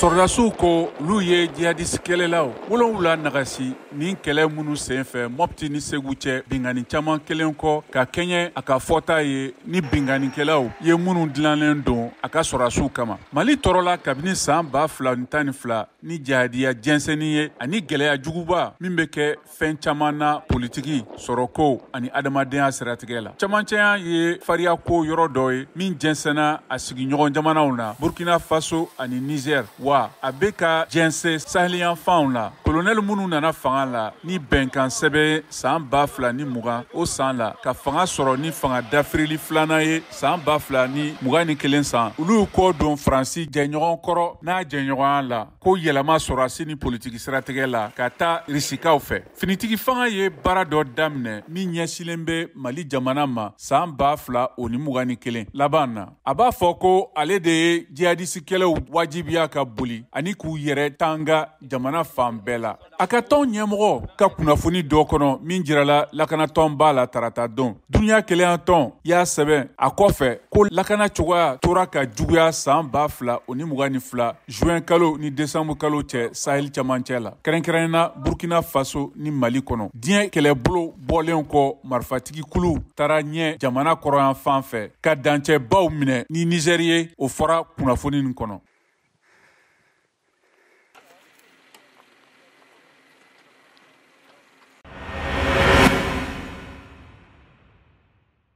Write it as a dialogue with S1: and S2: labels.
S1: Sɔrɔdasiw ko olu ye jihadisi kɛlɛlaw 7 nagasi nin kɛlɛ minnu senfɛ Mopti ni Segu cɛ, binkanni caman kelen kɔ ka kɛɲɛ a ka fɔta ye ni binkannikɛlaw ye minnu dilannen don a ka sɔrɔdasiw kama. Mali tɔɔrɔla kabini san 2012 ni jihadiya jɛnsɛnni ye ani gɛlɛya juguba min bɛ kɛ fɛn caman na politiki, sɔrɔko ani adamadenya siratigɛ la. Camancɛya ye fariyako yɔrɔ dɔ ye min jɛnsɛnna a sigiɲɔgɔn jamanaw na, Burkina Faso ani Niger, wa a bɛ ka jɛnsɛn saheliyanfanw la. Kolonɛli minnu nana fanga la ni bɛnkan sɛbɛn san 2020 o san la, ka fanga sɔrɔ ni fanga dafirili filanan ye san 2021 san, olu y'u kɔ don Faransi jɛɲɔgɔn kɔrɔ n'a jɛɲɔgɔnya la ko yɛlɛma sɔrɔdasi ni politiki siratigɛ la ka taa Risikaw fɛ. Finitigi fanga ye baara dɔ daminɛ min ɲɛsinnen bɛ Mali jamana ma san 2021 laban na. A b'a fɔ ko ale de ye jihadisikɛlɛw wajibiya ka boli ani k'u yɛrɛ tanga jamana fan bɛɛ la. A ka tɔn ɲɛmɔgɔ ka kunnafoni dɔ kɔnɔ min jirala lakanatɔnba la tarata don, duniɲa kelenyatɔn y'a sɛbɛn a kɔfɛ ko lakana cogoya tora ka juguya san 2022 juin kalo ni décembre kalo cɛ Sahel cɛmancɛ la, kɛrɛnkɛrɛnnenya na Burkina Faso ni Mali kɔnɔ. Diɲɛ kɛlɛbolo bɔlen kɔ, marifatigi kuluw taara ɲɛ jamana kɔrɔnyanfan fɛ ka dancɛbaw minɛ ni Niger ye, o fɔra kunnafoni nin kɔnɔ.